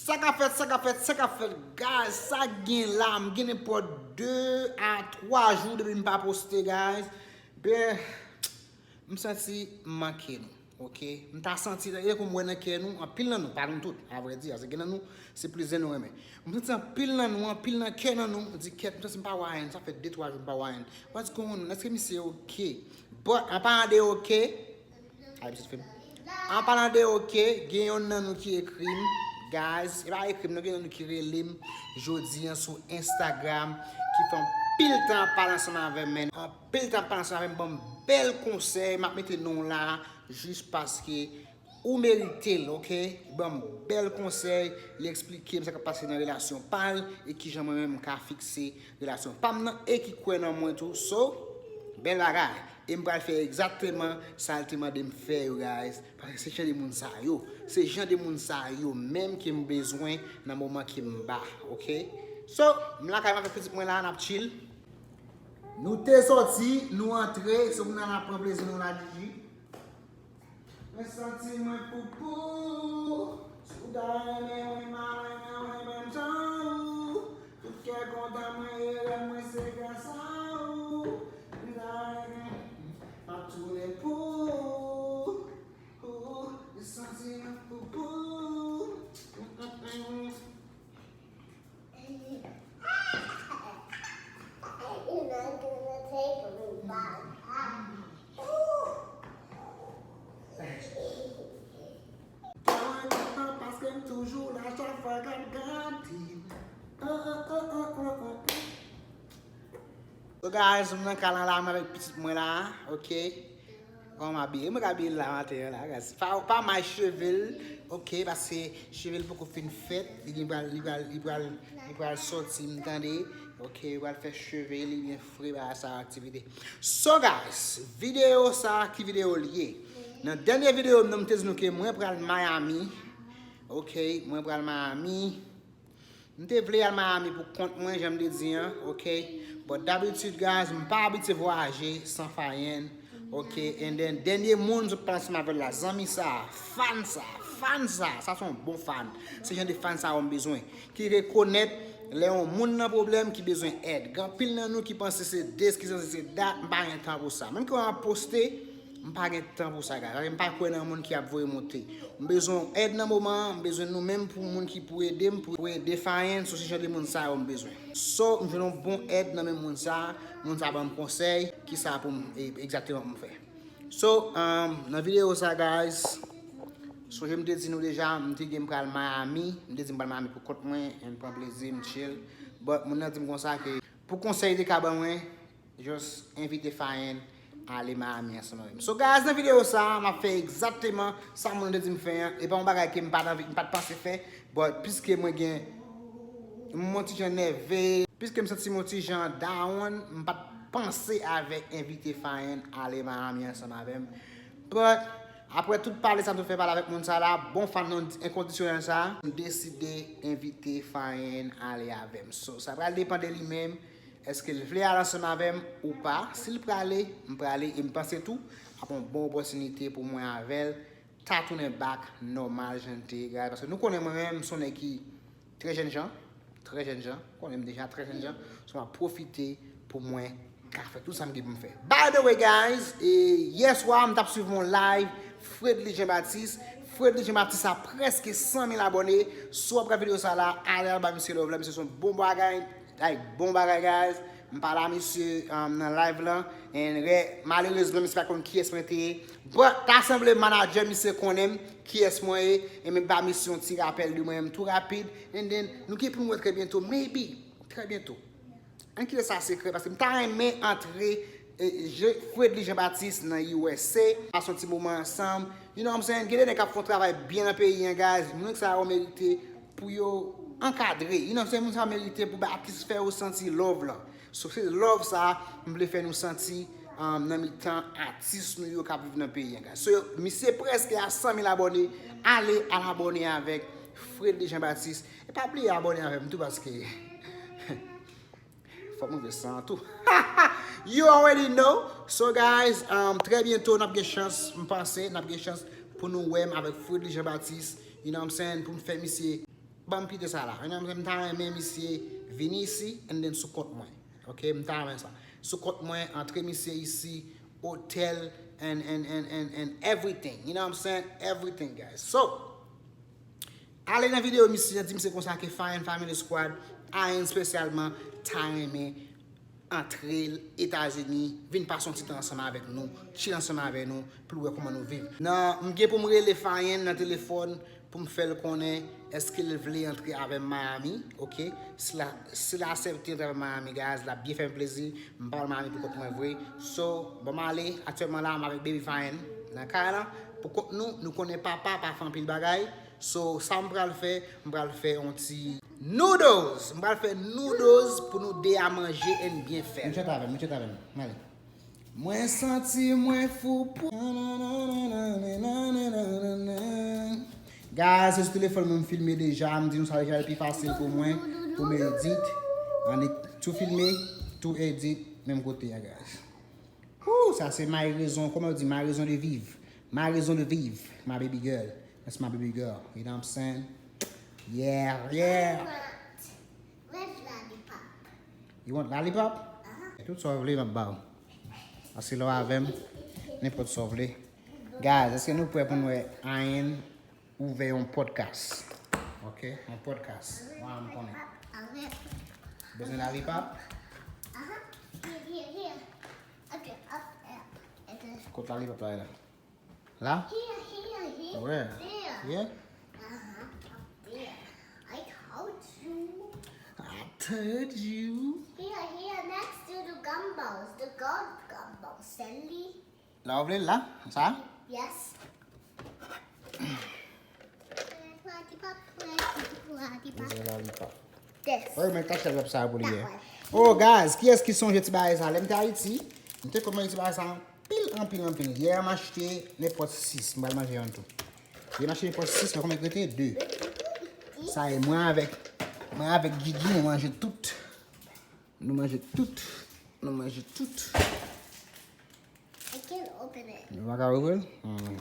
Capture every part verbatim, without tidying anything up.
Sa k ap fèt, sa k ap fèt, sa k ap fèt, guys? Sa k gen la, m gen nenpòt de a twa jou depi m pa poste, guys. Ben, m santi m manke nou, oke? M ta santi, e tankou m wè nan kè nou, anpil nan nou, pa nou tout, a vrè di, paske gen nan nou, se plizyè nou renmen. M santi anpil nan nou, anpil nan kè nan nou, di kèt, m santi m pa wè anyen, sa fè de twa jou m pa wè anyen. What's going on? Èske misye oke? But, an palan de oke, Ay, pitit fi m. An palan de oke, gen yonn nan nou ki ekri m, guys. E pa ekri m, non, gen yonn ki rele m jodi a sou Instagram, ki fè anpil tan ap pale ansanm avè m, men anpil tan ap pale ansanm avè m, ban m bèl konsèy, m ap mete non w la, jis paske ou merite l, oke? Ban m bèl konsèy, li eksplike m sa k ap pase nan relasyon pa l, e kijan mwen menm m ka fikse relasyon pa m nan, e ki kwè nan mwen tou. So, bèl bagay. E m pral fè egzakteman sa l te mande m fè yo, guys. Paske se jan de moun sa yo. Se jan de moun sa yo menm ke m bezwen nan moman ke m ba, oke? So, m lakay mwen avèk pitit mwen la, n ap chill. Nou te sòti, nou antre, se moun nan ap pran plezi nou la, Gigi. Mwen santi mwen poupou. Si w ta renmen mwen, m a renmen mwen menm jan ou. Tout kè kontan mwen e rèv mwen se gras a ou. M ta renmen, m ap tounen pou ou. Ou, m santi mwen poupou. Mm, mm, mm. Paske m toujou la, chak fwa gad gade. So guys, m nan kay lan la, m avèk pitit mwen la, oke? Kòman m abiye? Mwen ka abiye l la maten an la, guys. Pa, pa may cheve l, oke? Paske cheve l poko fin fèt, li gen pral, li pral, li pral, li pral sòti, m tande, oke? Li pral fè cheve li byen fre, bagay sa aktivite. So guys, videyo sa, ki videyo l ye? Nan dènye videyo m nan, m te di nou ke mwen pral Miami, oke? Mwen pral Miami. M te vle al Miami pou kont mwen, jan m te di an, oke? But dabitid, guys, m pa abitye vwayaje san Fayen, oke? And then, dènye moun sot pale ansanm avè l la, zanmi sa, fan sa, fan sa, sa se yon bon fan. Se jan de fan sa yo m bezwen. Ki rekonèt lè yon moun nan pwoblèm, ki bezwen èd. Gen anpil nan nou ki panse se this, ki panse se that, m pa gen tan pou sa. Menm ke w ap poste, m pa gen tan pou sa, guys. Paske m pa kwè nan moun ki ap voye monte. M bezwen èd nan moman an, m bezwen nou menm pou moun ki pou ede m, pou, pou ede Fayen, so se jan de moun sa yo m bezwen. So, m jwenn yon bon èd nan men moun sa, moun sa ban m konsèy, kisa pou m, e, egzakteman pou m fè. So, um, nan videyo sa, guys, sonje m te di nou deja, m te gen m pral Miami, m te di m pral Miami pou kont mwen, and pran plezi, m chill. But moun nan di m konsa ke pou konsèy li te ka ban mwen, just envite Fayen ale Miami ansanm avè m. So guys, nan videyo sa, m ap fè egzakteman sa moun nan te di m fè an. E pa yon bagay ke m pa t anvi, m pa t panse fè, but piske mwen gen, m on ti jan nève, piske m santi m on ti jan down, m pa t panse avèk envite Fayen ale Miami ansanm avè m. But, apre tout pale sa m te fè pale avèk moun sa la, bon fan nan enkondisyonèl sa, m deside envite Fayen ale avè m. So, sa pral depann de li menm. Èske l vle al ansanm avè m ou pa? Si l prale, m prale e m panse tou ap yon bon opòtinite pou mwen avè l ta tounen back nòmal jan l te ye, guys. Paske nou konnen mwen menm, m se yon nèg ki trè jèn jan, trè jèn jan, konnen m deja trè jèn jan, so m ap pwofite pou mwen ka fè tout sa m gen pou m fè. By the way, guys, e yè swa, m t ap swiv yon live Fredly Jean Baptiste. Fredly Jean Baptiste a prèske san mil abòne. Si w ap gad videyo sa la, ale al ba misye love la. Misye se yon bon bagay, like, bon bagay, guys. M pale a misye, um, nan live lan. And re, malerezman, misye pa konn kiyès mwen te ye. But, ta sanble manager misye konnen m, kiyès mwen ye. E m ba misye yon ti rapèl de mwen menm tou rapid. And then, nou gen pou nou wè trè byento, maybe, trè byento. Ann kite sa sekrè, paske m ta renmen antre, e, je, Fredly Jean Baptiste nan U S A, pase yon ti moman ansanm. You know what I'm saying? Gen de nèg k ap fè yon travay byen nan peyi an, guys. Moun sa yo merite pou yo ankadre. You know what I'm saying? Moun sa yo merite pou ba atis fè yo santi love lan. So, se love sa m vle fè nou santi, um, nan mitan atis nou yo k ap viv nan peyi an, guys. So, misye prèske a san mil abòne. Ale al abòne avèk Fredly Jean Baptiste. E pa bliye abòne avè m tou, paske fòk mwen fè sa tou. You already know. So, guys, um, trè byento, n ap gen chans, m panse, n ap gen chans pou nou wè m avèk Fredly Jean Baptiste. You know what I'm saying? Pou m fè misye Ban m pite sa la. You know what I'm saying? M ta renmen misye vini isi and then sou kont mwen. Ok, m ta renmen sa. Sou kont mwen, antre misye isi, hotel, and, and, and, and, and everything. You know what I'm saying? Everything, guys. So, ale nan videyo misye, di misye konsa ke Fine Family Squad, Ayen spesyalman, ta renmen antre Etazini, vin pase yon ti tan ansanm avèk nou, chill ansanm avèk nou, pou l wè kòman nou viv. Nan, m gen pou m rele Fayen nan telefòn pou m fè l konnen èske l vle antre avè m Miami, ok? Si l, si l aksepte antre avè m Miami, guys, l ap byen fè m plezi. M pa al Miami pou kont mwen vre. So, ban m ale, aktyèlman la, m avèk Baby Fayen nan kay la. Pou kont nou, nou konnen papa pa fè anpil bagay. So, sa m pral fè, m pral fè yon ti noodles. M pral fè noodles pou nou de a manje and byen fè. Mwen chante avè m, mwen chante avè m. Ale. Mwen santi mwen fou pou. Guys, se sou telefòn mwen m filme deja. M di nou sa deja, l pi fasil pou mwen, pou m edit. Annik tou filme, tou edit, menm kote a, guys. Ooh, sa se my raison, kòman yo di, my raison de vivre. My raison de vivre, my baby girl. That's my baby girl. You know what I'm saying? Yeah, yeah. Where's lollipop? You want lollipop? Tout sa w vle, m ap ba w. Paske lè w avè m, nenpòt sa w vle. Guys, èske nou prè pou n wè Ayen ouvè yon podcast? Ok, yon podcast. Mwen, m konnen. Bezwen lollipop? Kot lollipop la ye la? La? Here, here, here. Where? There. Here? Uh-huh. Up there. I told you. I told you. Here, here, next to the gumbos, the gold gumbos, Sally. La ou vle l la? Sa? Yes. Lollipop, lollipop, lollipop. Lollipop. This. Oh, men kachèt rap sa pou li ye. Oh, guys, kiyès ki sonje ti bagay sa? Lè m te Ayiti, m te konn manje ti bagay sa anpil, anpil, anpil. Yè, m achte nenpòt sis. M pral manje yon tou. Yè, m achte nenpòt sis, men konbyen k rete? De. Sa e, mwen avèk, mwen avèk Gigi, nou manje tout. Nou manje tout. Nou manje tout. I can't open it. Ou pa ka ouvri l? Hmm.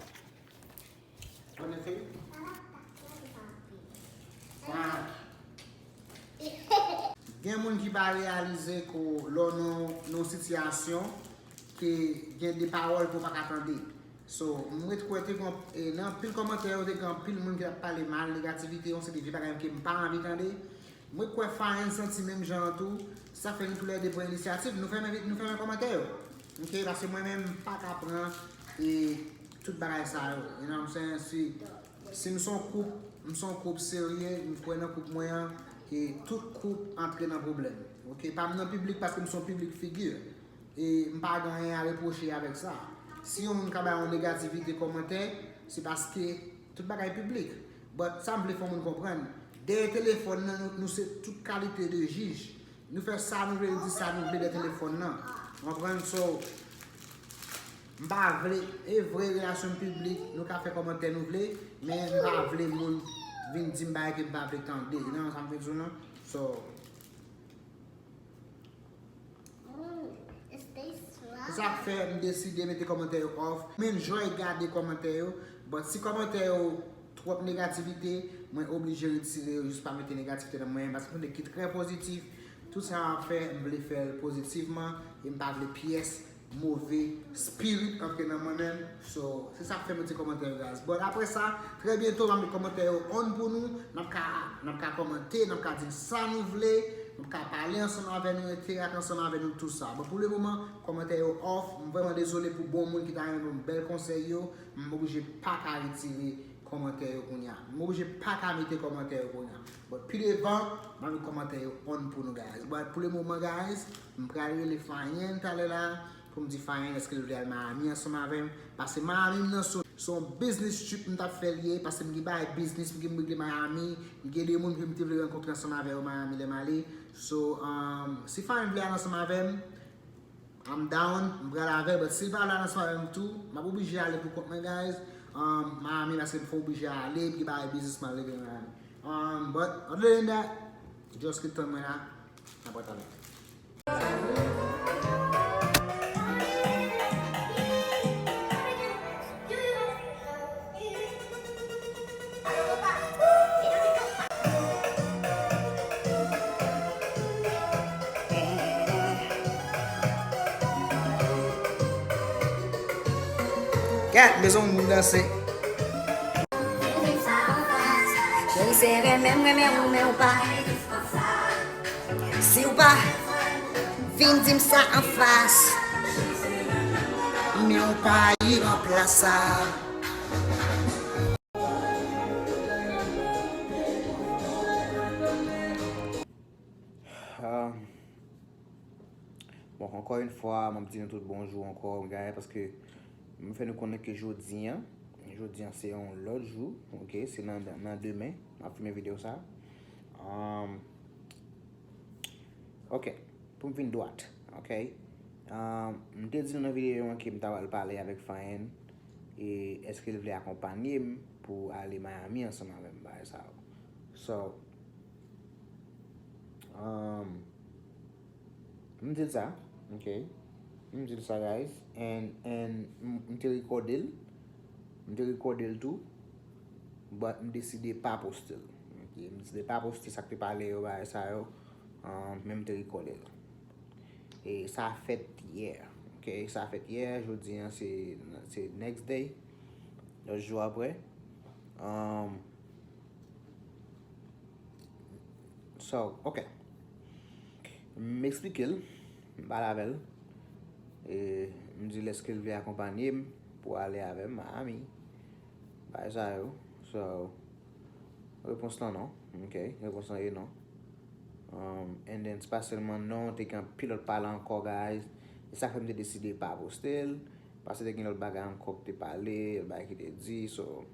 Gen moun ki pa reyalize ke lè w nan yon sitiyasyon ke gen de pawòl ke w pa ka tande. So, mwen ret kwè te gen, e, nan anpil kòmantè yo, te gen anpil moun ki t ap pale mal, negativite, yon seri de vye bagay ke m pa anvi tande. Mwen kwè Fayen santi menm jan an tou. Sa fè nou toulède pran inisyativ, nou fèmen, nou fèmen kòmantè yo. Ok, paske mwen menm, m pa ka pran, e, tout bagay sa yo. You know what I'm saying? Si, si m se yon koup, m se yon koup serye, m kwè nan koup mwen an, e tout koup antre nan pwoblèm. Ok, pa m nan piblik paske m se yon piblik figi. E m pa gen anyen a repwoche avèk sa. Si yon moun ka bay yon negativite kòmantè, se paske tout bagay piblik. But sa m vle fè moun konprann, dèyè telefòn nan, nou, nou se tout kalite de jij. Nou fè sa nou vle, nou di sa nou vle dèyè telefòn nan. Ou konprann? So, m pa vle, e vre relasyon piblik, nou ka fè kòmantè nou vle, men m pa vle moun vin di m bagay ke m pa vle tande. Nan, sa m vle di w nan. So, Se sa k fè m deside mete kòmantè yo off. M enjoy gade kòmantè yo, but si kòmantè yo twòp negativite, mwen oblije retire yo, jis pa mete negativite nan mwen, paske m tande ki trè pozitif. Tout sa m ap fè, m vle fè l pozitivman, e m pa vle pyès move spirit antre nan mwen menm. So, se sa k fè m retire kòmantè yo, guys. But apre sa, trè byento, m ap met kòmantè yo on pou nou. N ap ka, n ap ka kòmante, n ap ka di sa nou vle, n ap ka pale ansanm avè nou, enterak ansanm avè nou, tout sa. But pou le moman, kòmantè yo off. M vrèman dezole pou bon moun ki ta renmen ban m bèl konsèy yo. M oblije pa ka retire kòmantè yo kounye a. M oblije pa ka mete kòmantè yo kounye a. But pi devan, m ap met kòmantè yo on pou nou, guys. But pou le moman, guys, m pral rele Fayen talè la pou m di Fayen èske l vle al Miami ansanm avè m. Paske Miami m nan se, se yon business trip m t ap fè l ye, paske m gen bagay biznis, m gen pou m regle Miami, m gen de moun ke m te vle rankontre ansanm avè yo Miami lè m ale. So, um, si Fayen vle al ansanm avè m, I'm down, m pral avè l, but si l pa vle al ansanm avè m tou, m ap oblije ale pou kont mwen, guys. Um, Miami, paske m fè oblije ale, m gen bagay biznis m al regle Miami. Um, but other than that, just ret tann mwen la, n ap ret ale. Gad, bezwen yon moun danse. Cheri, se renmen m renmen ou, men ou pa. Si ou pa vin di m sa anfas, men ou pa yi nan plas sa. Ah, bon, ankò yon fwa, m ap di nou tout bonjou ankò, guys, paske m fè nou konnen ke jodi a, jodi a se yon lòt jou, ok, se nan, nan demen, m ap filme videyo sa. Um, ok, pou m vin dwat, ok. Um, m te di nou nan videyo an ke m ta pral pale avèk Fayen, e èske l vle akonpanye m pou ale Miami ansanm avè m, bagay sa yo. So, um, m di l sa, ok? M di l sa, guys, and, and m, m te rekòde l, m te rekòde l tou, but m deside pa poste l, ok? M deside pa poste sa k te pale yo, bagay sa yo, um, men m te rekòde l. E sa fèt yè, ok? Sa fèt yè, jodi a se, se next day, lòt jou apre. Um, So, ok. M eksplike l, m pale avè l. E m di l èske l vle akonpanye m pou ale avè m Miami. Bagay sa yo. So, repons lan non. Ok, repons lan e non. Um, and then, se pa sèlman non, te gen anpil lòt pale ankò, guys. E sa fè m te deside pa poste l. Paske te gen lòt bagay ankò ki te pale, lòt bagay ki te di. So,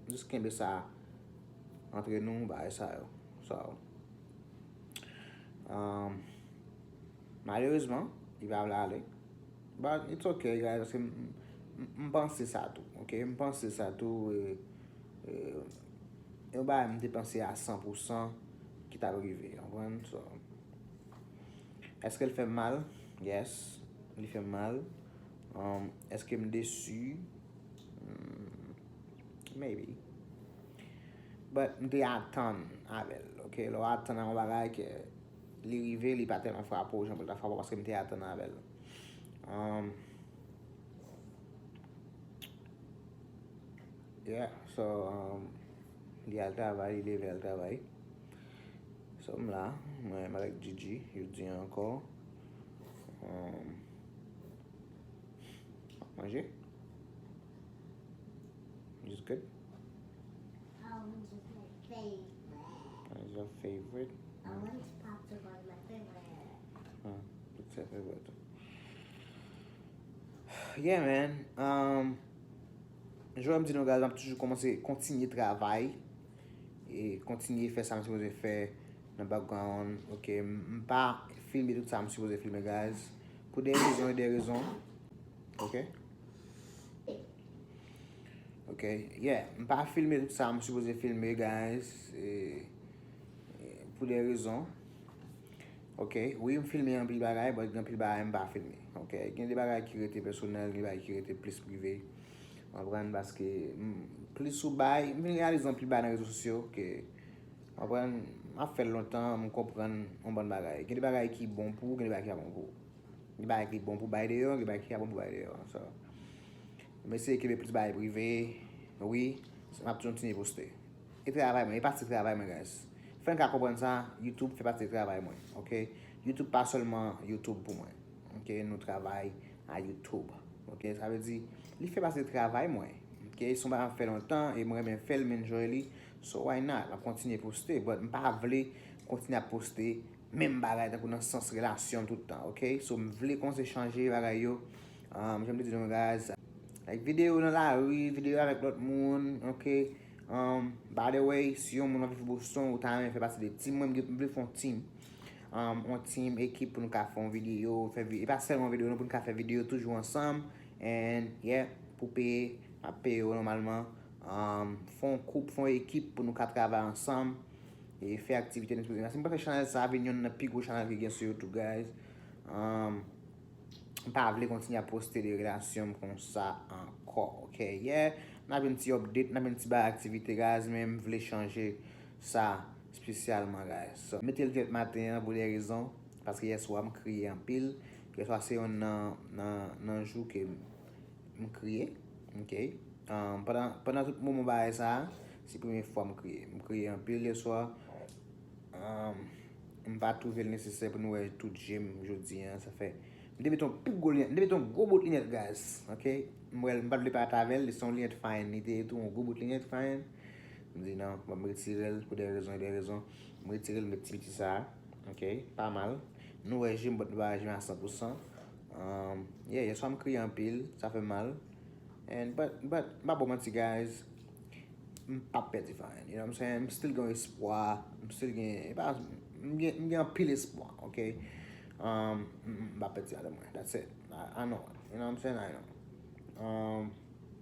jis kenbe sa antre nou, bagay sa yo. So, um, malerezman, li pa vle ale. But it's ok, guys, paske m, m, m panse sa tou, ok? M panse sa tou, e, e, e yon bagay m te panse a san pou san ki t ap rive, w konprann? So, èske l fè m mal? Yes, li fè m mal. Um, èske m desi? Hmm, maybe. But m te atann avè l, ok? Lè w atann a yon bagay ke li rive, li pa tèlman frape w jan pou l ta frape w paske m te atann avè l. Um, yeah, so, um, li al travay, li leve al travay. So, m la, mwen, m avèk Gigi, jodi a ankò. Um, manje? Is good? Orange is my favorite. What is your favorite? Orange popsicle is my favorite. Ah, it's your favorite. Yeah, man. Um, jan m di nou, guys, m ap toujou kòmanse, kontinye travay. E kontinye fè sa m sipoze fè nan background, ok? M, m pa filme tout sa m sipoze filme, guys. Pou de rezon e de rezon. Ok? Ok, yeah, m pa filme tout sa m sipoze filme, guys. E, e, pou de rezon. Ok, wi, m filme anpil bagay, but gen anpil bagay m pa filme. Ok, gen de bagay ki rete pèsonèl, gen bagay ki rete plis prive. W konprann? Paske, m, plis ou bay, m vin reyalize anpil bagay nan rezo sosyo ke, w konprann, m ap fè l lontan, m konprann yon bann bagay. Gen de bagay ki bon pou ou, gen de bagay ki pa bon pou ou. Gen bagay ki bon pou bay deyò, gen bagay ki pa bon pou bay deyò. So, m eseye kenbe plis bagay prive, wi, m ap kontinye poste. E travay mwen, e pati travay mwen, guys. Fò n ka konprann sa, YouTube fè pati de travay mwen, ok? YouTube pa sèlman YouTube pou mwen, ok? Nou travay a YouTube, ok? Sa vle di, li fè pati de travay mwen, ok? Se yon bagay m ap fè lontan, e mwen renmen fè l, m enjoy li, so why not? M ap kontinye poste, but m pa vle kontinye ap poste menm bagay tankou nan sans relasyon tout tan, ok? So, m vle kòmanse chanje bagay yo. Um, jan m te di nou, guys, like videyo nan lari, videyo avèk lòt moun, ok? Um, by the way, si yon moun ap viv Boston, ou ta renmen fè pati de team mwen, m vle fè yon team. Um, yon team, ekip pou nou ka fè yon videyo, fè vi-, e pa sèlman videyo, non, pou nou ka fè videyo toujou ansanm. And, yeah, pou peye, m ap peye yo nòmalman. Um, fè yon koup, fè yon ekip pou nou ka travay ansanm. E fè aktivite nou sipoze. Paske m panse chanèl sa a vin youn nan pi gwo chanèl ki gen sou YouTube, guys. Um, m pa vle kontinye ap poste de relasyon m konsa ankò, ok? Yeah, n ap yon ti update, n ap yon ti bay aktivite, guys, men m vle chanje sa espesyalman, guys. So, mete l dwèt maten an pou de rezon, paske yèswa m kriye anpil. Yèswa se youn nan, nan, nan jou ke m, m kriye. Ok. Um, pandan, pandan tout moman bagay sa, se premye fwa m kriye. M kriye anpil yè swa. Um, m pa twouve l nesesè pou nou wè tout je m jodi a. Sa fè, m te mete yon pi gwo linèt, m te mete yon gwo bout linèt, guys. Ok. M wè l, m pa t vle parèt avè l, li se yon linèt fine. Li te tou yon gwo bout linèt fine. M di non, m ap retire l pou de rezon e de rezon. M retire l, m met ti piti sa. Ok, pa mal. Nou wè je m, but nou pa wè je m a san pou san. Um, yeah, yè swa m kriye anpil, sa fè mal. And, but, but, m pa ba w manti, guys. M p ap pèdi fè anyen, you know what I'm saying? M still gen espwa, m still gen, e pa, m gen, m gen anpil espwa, ok? Um, m, m, m p ap pèdi ladan mwen, that's it. I, I know, you know what I'm saying? I know. Um,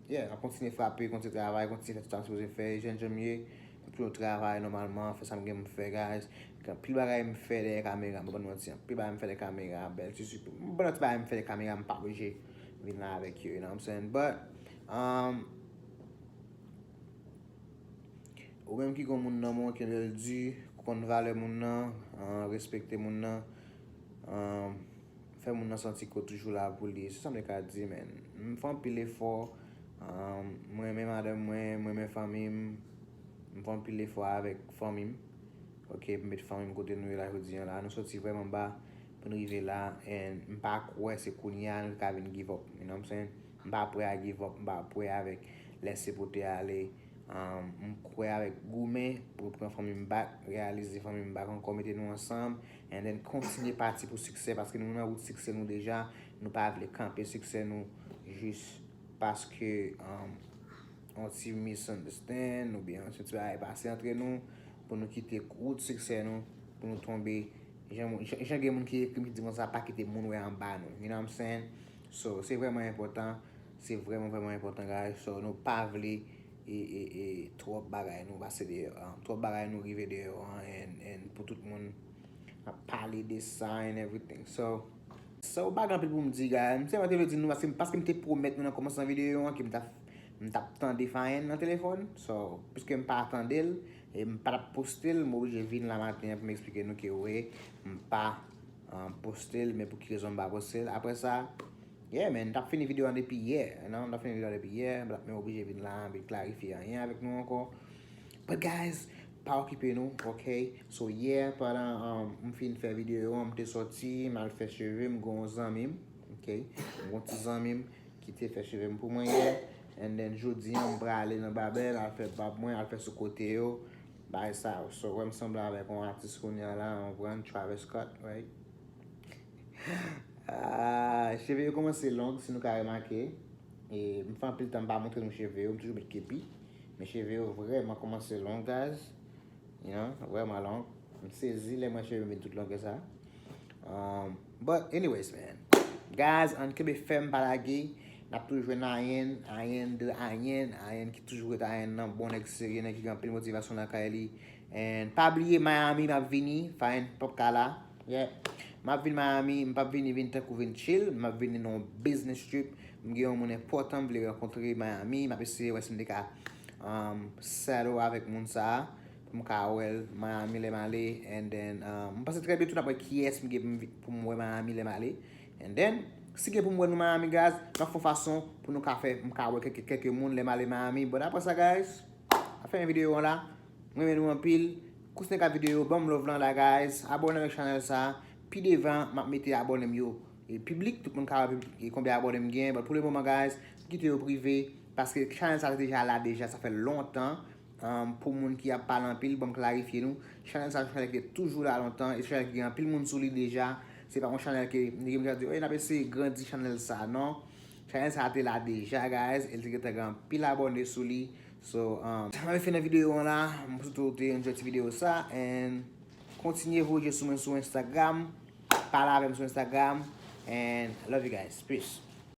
yeah, n ap kontinye frape, kontinye travay, kontinye fè tout sa m sipoze fè, jèn jan m ye, m ap toujou travay nòmalman, fè sa m gen pou m fè, guys. Gen anpil bagay m fè dèyè kamera, m pa ban nou manti, anpil bagay m fè dèyè kamera, bèl tisi, m ban ti bagay m fè dèyè kamera, m pa oblije vin la avèk yo, you know what I'm saying? But, um, ou menm ki gon moun nan men w, kenbe l di, konn valè moun nan, uh, respekte moun nan, um, fè moun nan santi ke w toujou la pou li. Se sa m te ka di, man. M fè anpil efò, um, mwen renmen madanm mwen, mwen renmen fanmi m, m fè anpil efò avèk fanmi m. Ok, pou m met fanmi m kote nou ye la jodi a la. Nou soti vrèman ba pou n rive la, and m pa kwè se kounye a nou ka vin give up, you know what I'm saying? M pa prè a give up, m pa prè avèk lèse pote ale. Um, m kwè avèk goumen pou pran fanmi m back, reyalize fanmi m back ankò, mete nou ansanm, and then kontinye pati pou siksè, paske nou nan wout siksè nou deja, nou pa vle kanpe siksè nou jis paske, um, yon ti misunderstand oubyen yon ti bagay pase antre nou, pou nou kite wout siksè nou, pou nou tonbe. Jan, jan, jan gen moun ki ekri m ki di konsa, pa kite moun wè anba nou. You know what I'm saying? So, se vrèman enpòtan. Se vrèman, vrèman enpòtan, guys. So, nou pa vle e, e, e, twòp bagay nou pase deyò an. Twòp bagay nou rive deyò an, and, and pou tout moun ap pale de sa and everything. So, so, pa gen anpil pou m di, guys. M sèlman te vle di nou, paske, paske m te pwomèt nou nan kòmansman videyo an ke m t ap, m t ap tande Fayen nan telefòn. So, piske m pa tande l, e m pa t ap poste l, m oblije vin la maten an pou m eksplike nou ke wi, m pa, um, poste l, men pou ki rezon m pa poste l. Apre sa, yeah, man, m t ap fini videyo an depi yè, you know, m t ap fini videyo an depi yè, m pa t ap menm oblije vin la, vin klarifye anyen avèk nou ankò. But guys, pa okipe nou, ok? So, yè, pandan, um, m fin fè videyo an, m te sòti, m al fè cheve m, gon zanmi m, ok? M gon ti zanmi m ki te fè cheve m pou mwen yè. And then, jodi an, m prale nan babè, al fè bab mwen, al fè sou kote yo, bagay sa yo. So, wè m sanble avèk yon atis kounye a la, yon brand Travis Scott, right? Ah, cheve yo kòmanse long, si nou ka remake. E m fè anpil tan m pa montre nou cheve yo, m toujou met kepi. Men cheve yo vrèman kòmanse long, guys. You know, vrèman long. M sezi lè m wè cheve m vin tout longè sa. Um, but anyways, man. Guys, ann kenbe fèm, pa lage. N ap toujou jwenn Ayen, Ayen de Ayen, Ayen ki toujou ret Ayen nan, bon nèg serye, nèg ki gen anpil motivasyon lakay li. And pa bliye Miami, m ap vini, Fayen p ap ka la. Yeah. M ap vin Miami, m p ap vini vin tankou vin chill, m ap vini nan yon business trip. M gen yon moun enpòtan m vle rankontre Miami, m ap eseye wè si m te ka, um, settle avèk moun sa a, pou m ka wè l Miami lè m ale, and then, um, m panse trè byento n ap wè kiyès m gen pou m vi-, pou m wè Miami lè m ale. And then, si gen pou m wè nou Miami, guys, m ap fè yon fason pou nou ka fè, m ka wè kèk, kèk moun lè m ale Miami. But apre sa, guys, ap fè videyo an la. Mwen renmen nou anpil. Koute nèg ak videyo, ban m love lan la, guys. Abòne avèk chanèl sa. Pi devan, m ap mete abòne m yo e piblik. Tout moun ka wè piblik, e konbyen abòne m gen. But pou le moman, guys, m kite yo prive. Paske chanèl sa deja la deja, sa fè lontan. Um, pou moun ki ap pale anpil, ban m klarifye nou. Chanèl sa, chanèl ki te toujou la lontan. E chanèl ki gen anpil moun sou li deja. Se pa yon chanèl ke nèg yo di, "Ey, n ap eseye grandi chanèl sa." Non. Chanèl sa te la deja, guys. E l te gentan gen anpil abòne sou li. So, um, m ap fin nan videyo an la. M swete w te enjoy ti videyo sa. And kontinye voye je sou mwen sou Instagram. Pale avè m sou Instagram. And I love you guys. Peace.